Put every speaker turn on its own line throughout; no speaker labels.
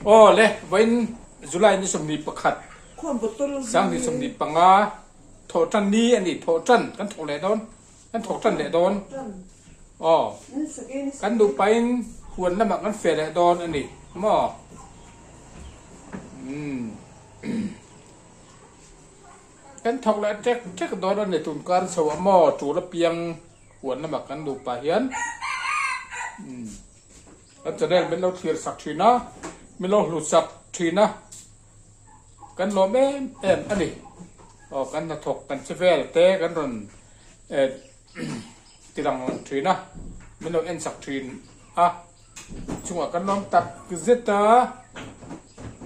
Aw le, vawiin July ni 21, 2025 thawh tan ni a ni, thawh tan kan thawk leh dawn, kan thawk tan leh dawn. Aw, kan nupain huan lamah kan fe leh dawn a ni maw? Umm. Kan thawk leh ṭek ṭek dawn a ni tun kar chho ah maw ṭul apiang huan lamah kan nupa hian kan channel min lo thlir sak ṭhin a, min lo hlut sak ṭhin a, kan lawm em em a ni. Aw kan hnathawk kan che vel te kan rawn ti lang ṭhin a, min lo en sak ṭhin a, chungah kan lawm tak zet a,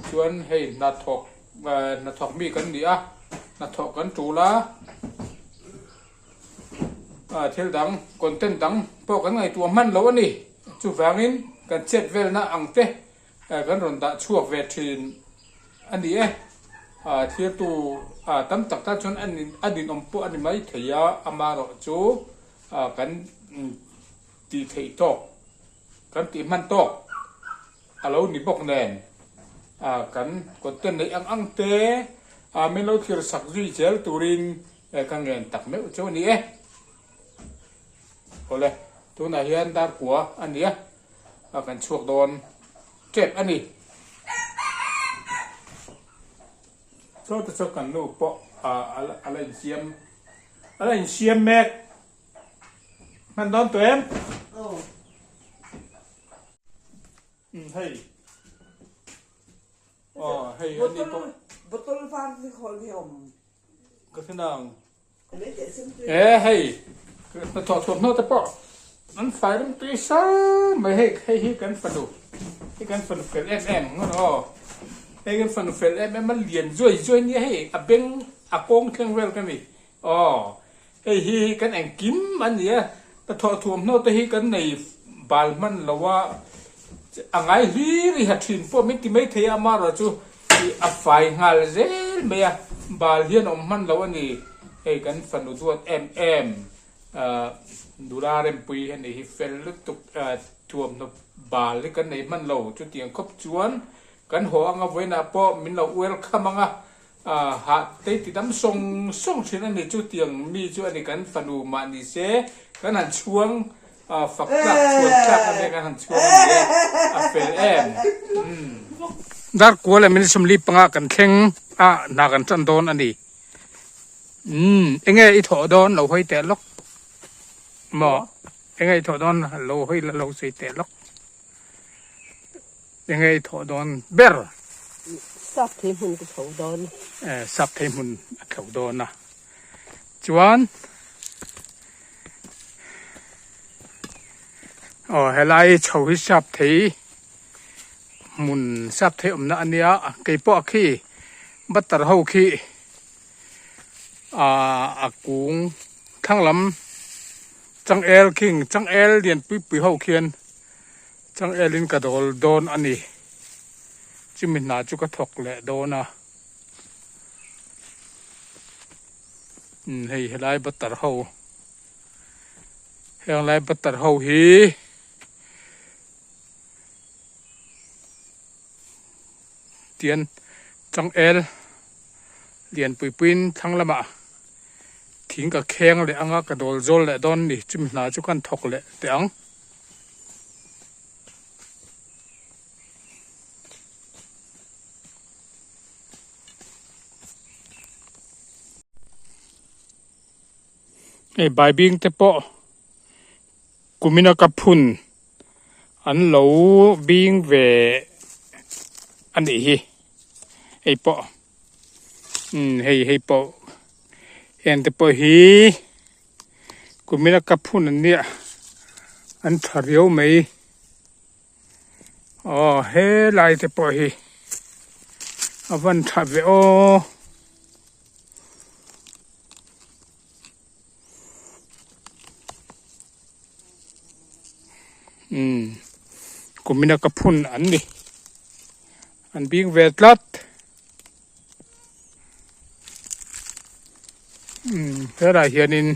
chuan hei hnathawk. Hnathawk mi kan ni a, hnathawk kan tul a, thil dang content dang pawh kan ngaihtuah hman lo a ni. Chuvangin kan chet velna ang te kan rawn dah chhuak ve thin a ni e. Thirtu tam tak tan chuan a ninawm pawh a ni mai thei a, amaherawhchu kan tih theih tawk, kan tih hman tawk. A lo ni bawk nen kan content neih ang ang te min lo thlir sak zui zel turin ka ngen tak meuh chu a ni e. Awle, tunah hian dar kua a ni a, kan chhuak dawn tep a ni. Chaw te chu kan nu pawh a la insiam a la insiam mek. Hman dawn tawh em?
Aw.
Hei. Aw hei ani pawh.
Bottle var hi khawl hi awm.
Ka hre nang. E hei hnathawh thuamhnaw te pawh an fai rem tui sar mai hei hei hi kan fanu hei kan fanu fel em em ngawt aw hei kan fanu fel em em a lian zuai zuai nia hei a beng a kawng thleng vel ka ni aw Hei hi kan engkim a ni a, hnathawh thuamhnaw te hi kan nei bal hman lo a, a ngai hlir i ha thin pawh min ti mai thei a, amaherawh chu ih a fai nghal zel mai a, bal hian a awm hman lo a ni. Hei kan fanu duat em em ah nula rempui a ni hi fel lutuk ah thuamhnaw bal hi kan nei hman lo, chutiang khawp chuan kan haw anga vawiinah pawh min lo welcome ang a, Hah tei ti dam sawng sawng thin a ni chu tiang mi chu a ni kan fanu mah ni se kan han chhuang fak tlak chhuan tlak a nia kan han chhuang a ni e a fel em. Dar kual leh minute 45 kan thleng a hna kan tan dawn a ni. Umm enge i thawh dawn lo hawi teh lawk maw enge i thawh dawn lo hawi la lo sawi teh lawk. Enge i thawh dawn ber?
Sap thei hmun ka thlo dawn.
Eh, sap thei hmun a thlo dawn a. Chuan aw helai chho hi sap thei hmun sap thei awmna a nia keipawh khi butter ho khi ah a kung thlang lam changel khing changel lian pui pui ho khian Changelin ka dawl dawn a ni. Chumi hna chu ka thawk leh dawn a. Umm hei helai butter ho heng lai butter ho hi tian changel lian pui puiin thlang lamah thing ka kheng leh anga ka dawl zawl leh dawn a ni. Chumi hna chu kan thawk leh teh ang. Hei baibing te pawh kumina ka phun an lo bing ve a nih hi hei pawh umm hei hei pawh heng te pawh hi. Kumina ka phun an nia an tha riau mai aw helai te pawh hi a van tha ve aw. Umm kumina ka phun an ni an bing ve tlat. Umm helai hianin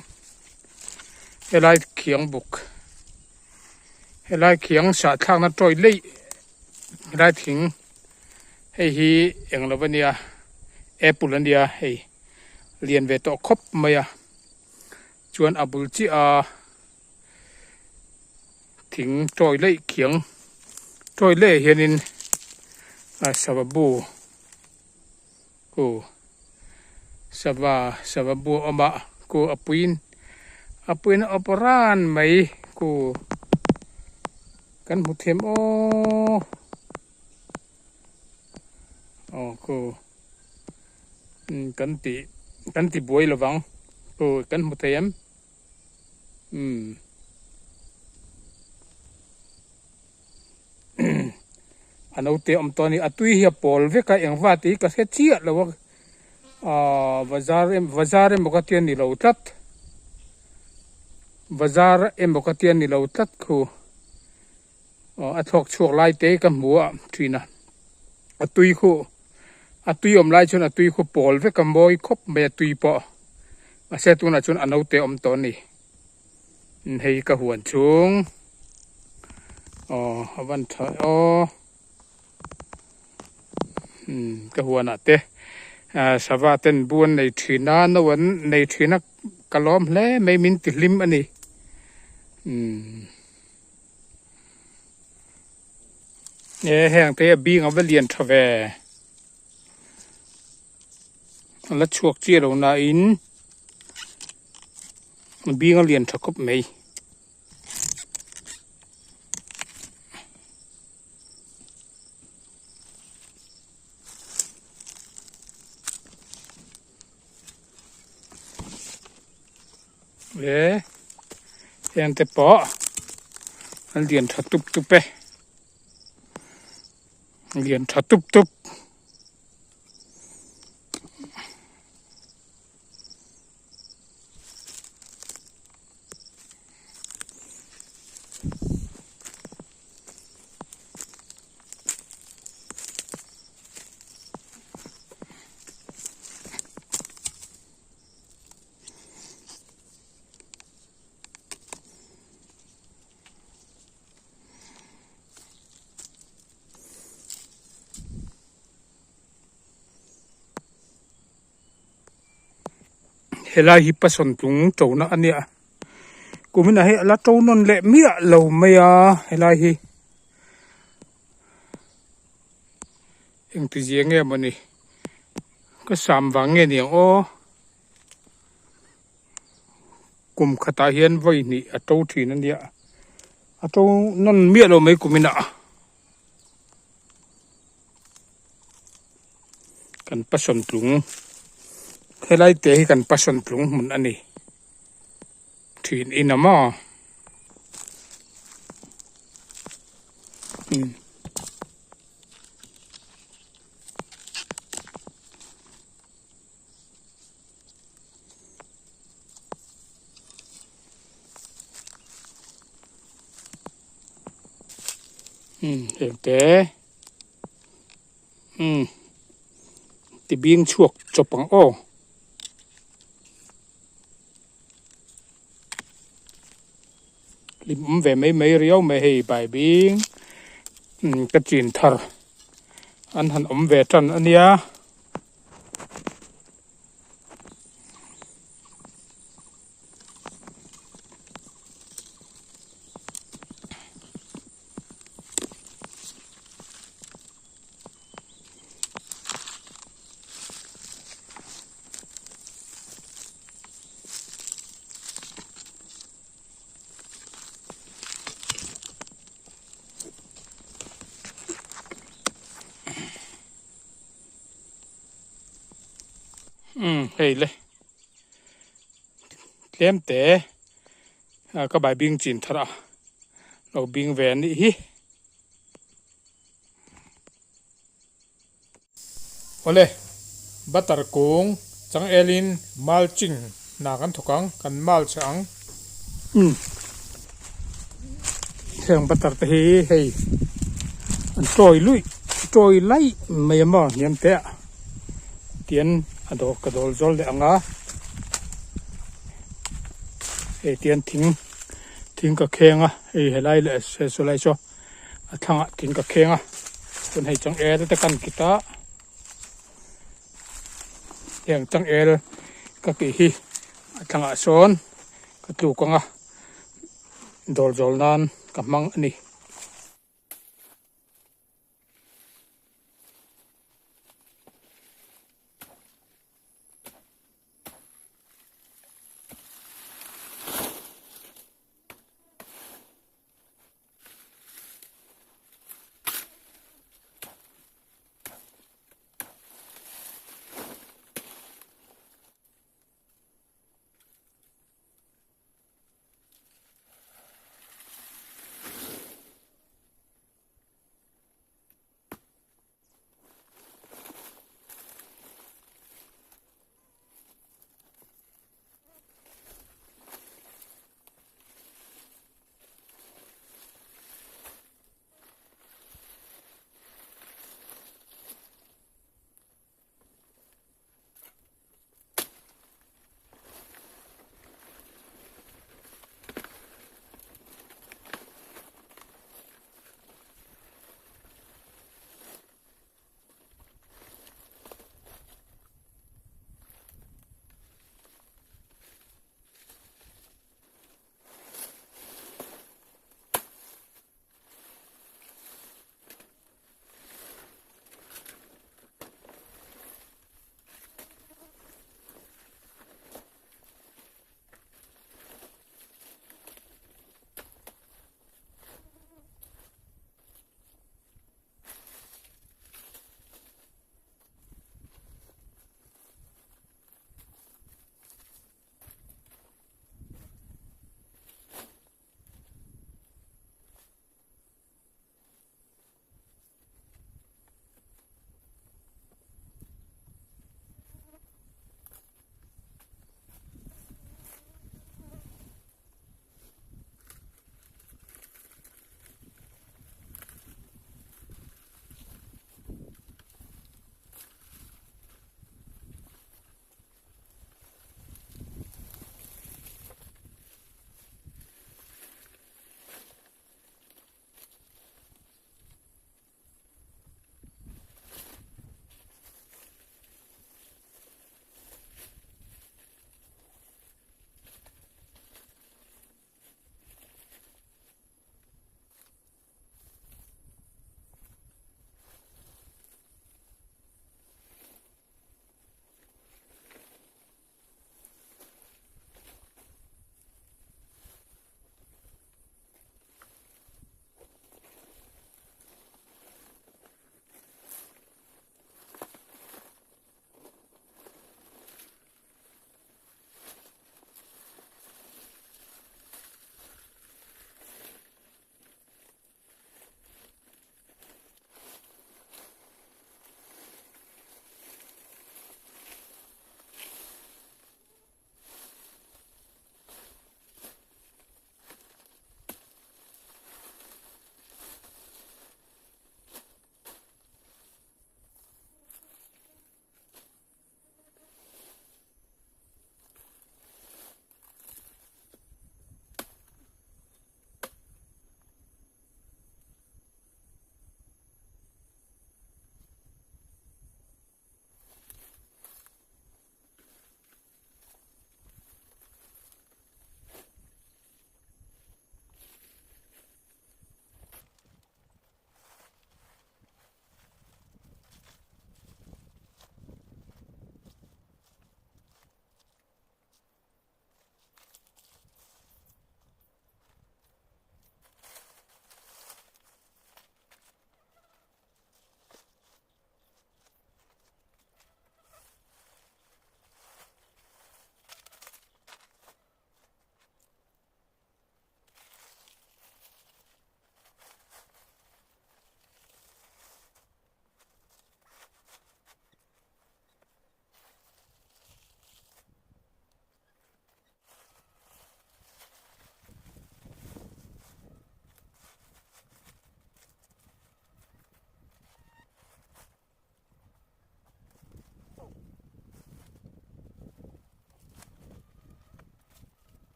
helai khiang buk helai khiang sahthlakna tawih leih helai thing. Hei hi eng lo ania apple ania hei lian ve tawh khawp mai a chuan a bul chiah a thing tawi laih khiang tawi laih ah hianin sava bu aw sava sava bu a awm a ku a puiin a puiin a awp ran mai ku kan hmu thiam aw. Aw khu kan ti kan ti buai lovang khu kan hmu thei em umm a naute awm tawh a ni a tui hi a pawl vek a engva tih hi ka hre chiah lo a ahh bazar em bazar emaw ka tia ni lo tlat bazar emaw ka tia ni lo tlat khu. Aw a thlawk chhuak lai te ka hmu a thin a a tui khu a tui awm lai chuan a tui khu pawl vek a mawi khawp mai a tui pawh mahse tunah chuan a naute a awm tawh a ni hei ka huan chhung aw a van tha aw ka huanah te sava ten bu an nei thin a no an nei thin a ka lawm hle mai min ti hlim a ni umm. E heng te a bing a va lian tha ve a la chhuak chiah lo na in a bing a lian tha khawp mai. E heng te pawh an lian tha tup tup e lian tha tup tup. Helai hi pasawm tlung ṭona a nia kuminah hi a la ṭo nawn leh miah lo mai a helai hi. Engtizia nge mawni ka sam vang nge niang aw kum khatah hian vawi hnih a to thin a nia a to nawn miah lo mai kum inah kan passion tlung helai te hi kan passion tlung hmun a ni thin in a maw. Hengte ti bing chhuak chawp ang aw. Hlim awm ve mai mai riau mai hei bai bing ka chin thar an han awm ve tan a nia. Umm hei le tlem te ka bai bing chin thar a lo bing ve a nih hi. Awle, butter kung changelin mulching hna kan thawk ang, kan mulch ang. Umm, heng butter te hi hei an tawi luih, tawi laih mai a maw hniam te ah tian a dawl ka dawl zawl leh ang a, hei tian thing thing ka kheng a, hei helai leh saw lai saw a thlangah thing ka kheng a. Chuan hei changel te kan kit a, heng changel ka kih hi a thlangah sawn ka tluk ang a, dawl zawl nan ka hmang a ni.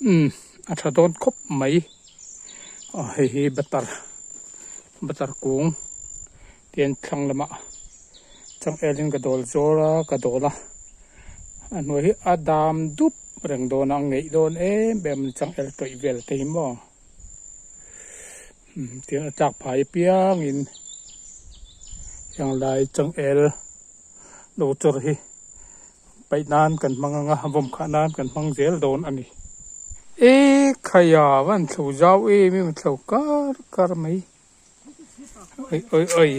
Umm a tha dawn khawp mai aw hei hi butter butter kung tian thlang lamah changel in ka dawl zawr a ka dawl a a hnuai hi a dam dup reng dawn a a ngeih dawn em em a ni changel tawih vel te hi maw umm tian a tlak phai apiangin heng lai changel lo chawr hi. Paih nan kan hmang anga vawm khah nan kan hmang zel dawn a ni. E khaia van thlo zau em em a thlo kar kar mai oi oi oi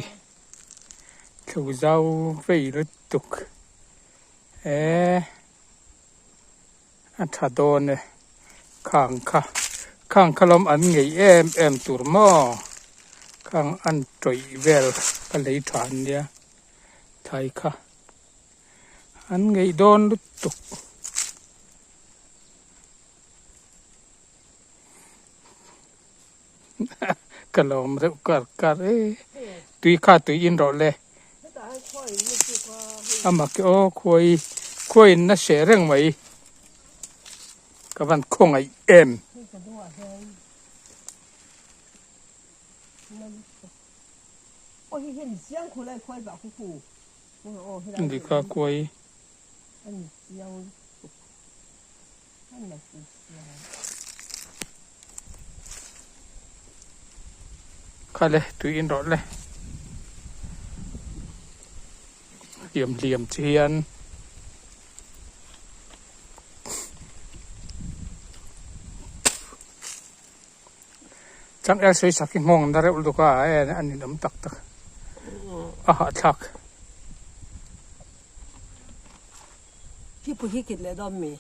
thlo zau vei lutuk e a tha dawn e khang kha khang kha lawm an ngei em em tur maw khang an tawih vel ka lei tha an nia thlai kha. An ngeih dawn lutuk. Ka lawm reuh kar kar e. Tui kha tui in rawh le. Ama ke aw khuai khuai in na hreh reng mai. Ka van khawngaih em. Dika kuai. Kha le tui in rawh le. Hliam hliam chi hian. Changel sawi sak hi nghawng na reuh lutuk a e a ninawm tak tak a hahthlak.
Hi pu hi kit leh dawn mi?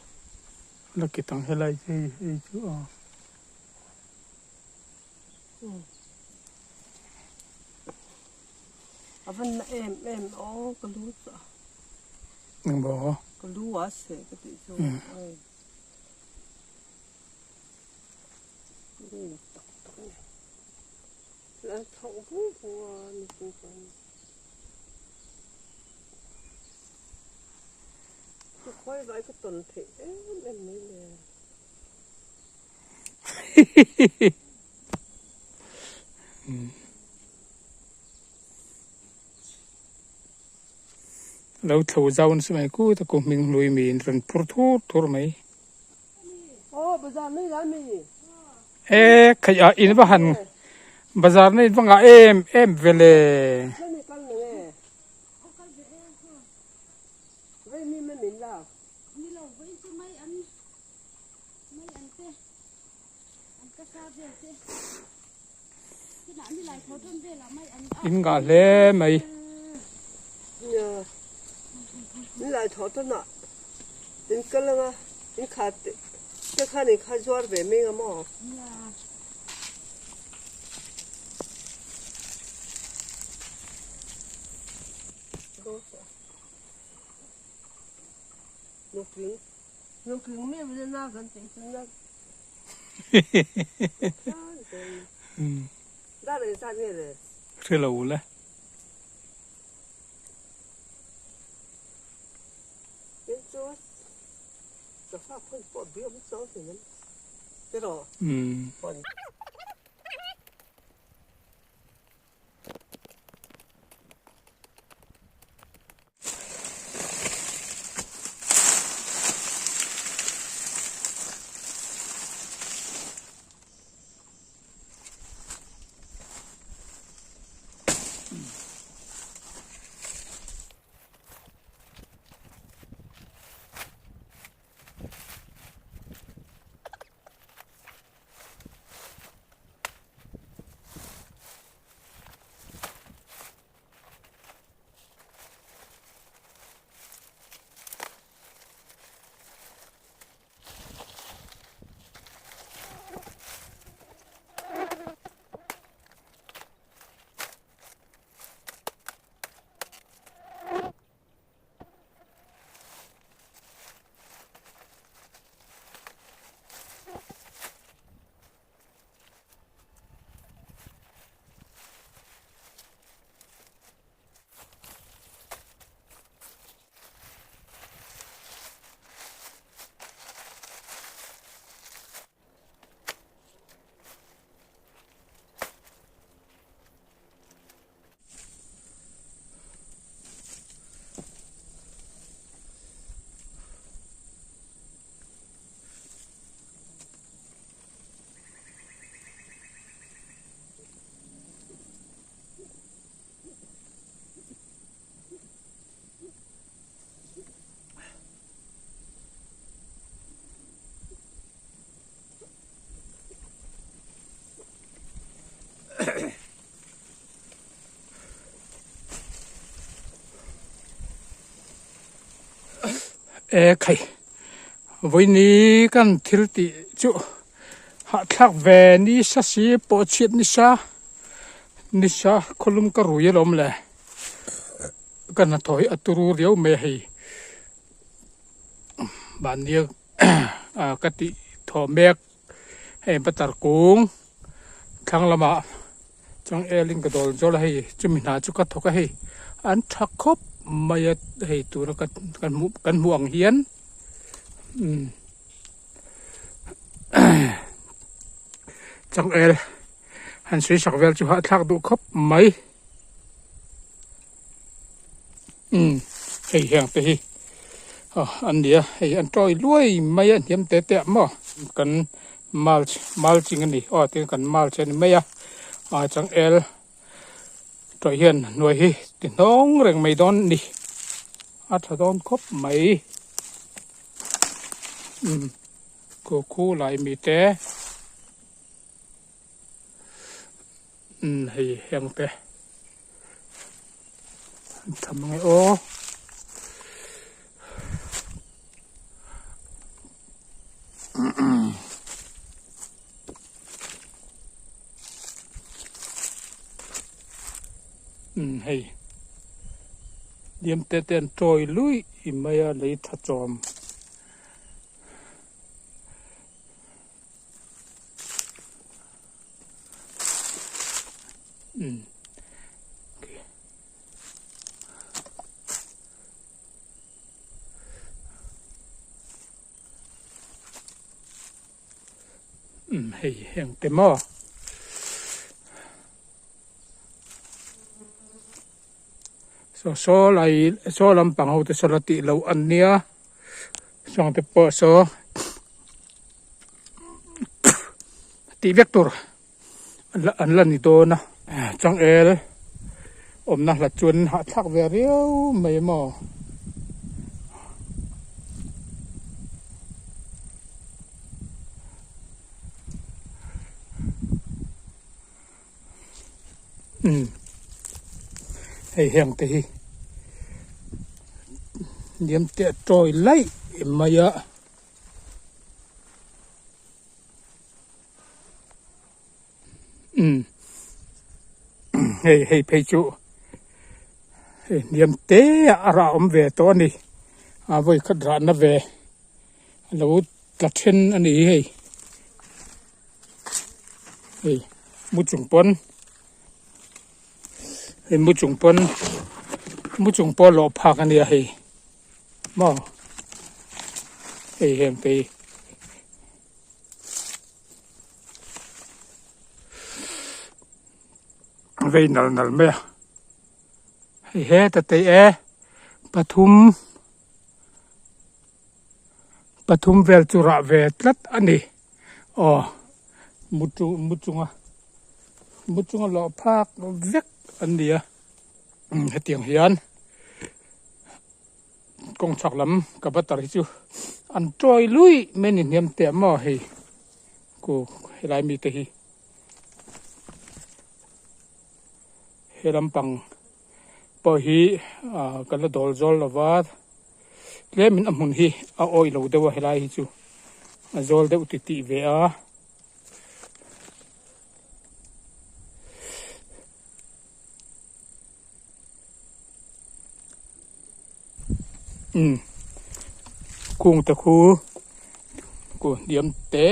La kit ang helai chu hei hei chu a.
A van na em em aw ka lu chu a.
Engmaw?
Ka lu a seh ka tih chu.
Lo thlo zau nasa mai kut a ku hming hlui miin rawn phur thur thur mai. E khaih ah in va han bazar na in va ngah em em ve le. In ngah hle mai. Hre lo le. Umm. E khai vawiini kan thil tih chu hahthlak ve nisa si pawh chhiat nisa nisa khawlum ka rui alawm le ka hnathawh hi a turu riau mai a hei mahnia ka tih thawh mek hei butter kung thlang lamah changel in ka dawl zawl a hei chumi hna chu ka thawk a hei an tha khawp mai a hei tuna ka kan hmuh kan hmuh ang hian umm changel han sawi sak vel chu hahthlak duh khawp mai umm hei heng te hi aw an nia hei an tawi luai mai a hniam te te ah maw kan mulch mulching a ni aw tin kan mulch a ni mai a ah changel tawih hian hnuai hi ti hnawng reng mai dawn a ni a tha dawn khawp mai umm khu khu lai mi te umm hei heng te an tham ange aw. Umm hei diam te te an tawi luih mai a lei tha chawm. Umm hei heng te maw saw saw lai saw lampang ho te saw la tih loh an nia sawng te pawh saw tih vek tur an la ni dawn a changel awmna hlat chuan hahthlak ve riau mai maw. Umm hei heng te hi hniam teh tawi laih mai a. Umm hei hei phei chu hei hniam te a rah awm ve tawh a ni a vawi khat rahna ve a lo tla then a ni hei hei mu chung pawn hei mu chung pawn mu chung pawh lawh phak a nia hei maw hei heng te hi. Vei nal nal mai a hei heta te e pathum pathum vel chu rah ve tlat a ni aw mu chu mu chunga mu chunga lawh phak vek an ni a hetiang hian. Kawng chhak lam ka butter hi chu an tawi luih mai a ni hniam teh maw hei ku helai mite hi he lampang pawh hi ah ka la dawl zawl lo va tlemin a hmun hi a awih lo deuh a helai hi chu a zawl deuh titih ve a. Umm kung te khu ku hniam te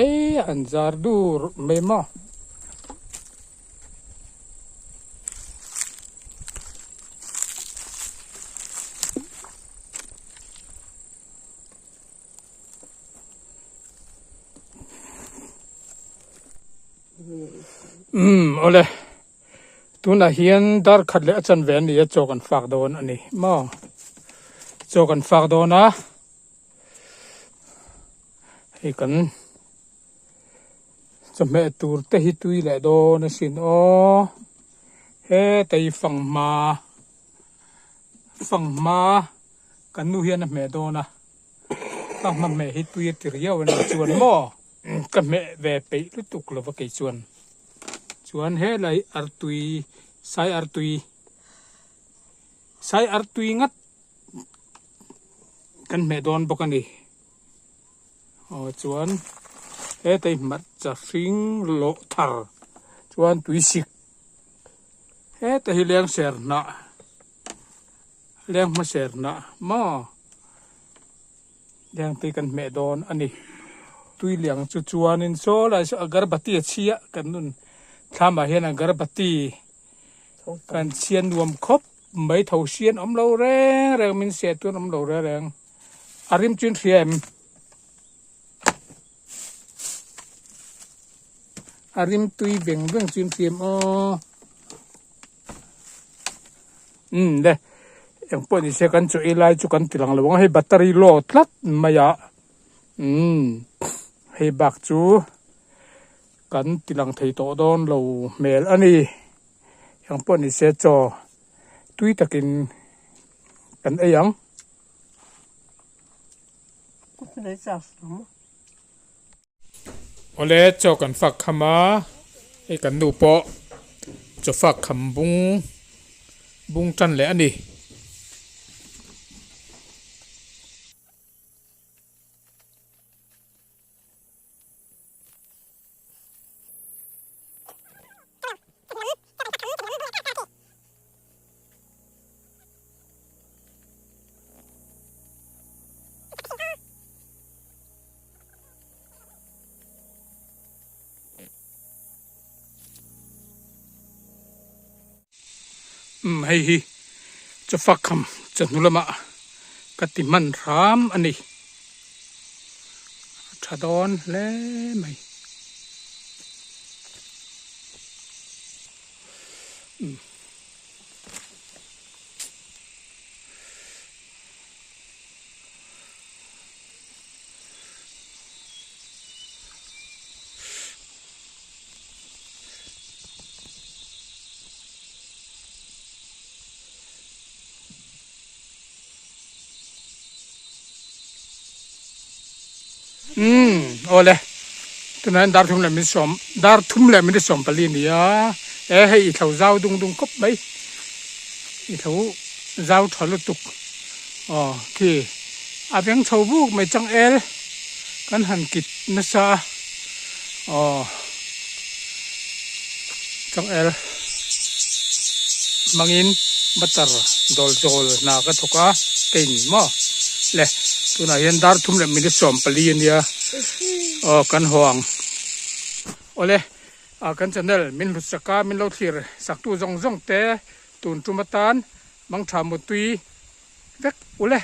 an zar dur mai maw. Umm awle. Tunah hian dar khat leh a chanve a ni a chaw kan fak dawn a ni maw chaw kan fak dawn a hei kan chawhmeh tur te hi tui leh dawn asin aw heta hi fanghma fanghma kan nu hian a hmeh dawn a fanghma hmeh hi tui a ti riau a ni chuan maw. Ka hmeh ve peih lutuk lo va kei chuan chuan helai artui sai artui sai artui ngat kan hmeh dawn bawk a ni. Aw chuan hetei hmarcha hring lawh thar chuan tui sik heta hi leng ser hnah leng hmaser hnah maw leng tui kan hmeh dawn a ni. Tui liang chu chuanin saw lai saw agarbati a chhia kan nun thlamah hian agarbati kan chhia nuam khawp mai tho sian awm lo reng reng min seh tun awm lo reng reng a rim chu in hria em? A rim tui veng veng chu in hria em aw? Umm le eng pawh ni se kan chaw ei lai chu kan ti lang lo ang a hei battery low tlat mai a umm hei bak chu kan ti lang thei tawh dawn lo hmel a ni eng pawh ni se chaw tui takin kan ei ang. Awle chaw kan fak kham a, hei kan nu pawh chaw fak kham bung bung tan leh a ni. Umm hei hi chawfak kham chawhnu lamah ka ti hman hram a ni a tha dawn hle mai. Umm awle tunah hian dar thum leh minute sawm dar thum leh minute sawm pali a ni a e hei i thlo zau dung dung khawp mai i thlo zau tha lutuk aw khi a veng chho buk mai changel kan han kit nasa a aw changel hmangin butter dawl zawl hna ka thawk a kein maw le tunah hian dar thum leh minute 40 a nia aw kan haw ang awle ah kan channel min hlut sak a min lo thlir sak tu zawng zawng te tun tum atan mangtha mutui vek ule.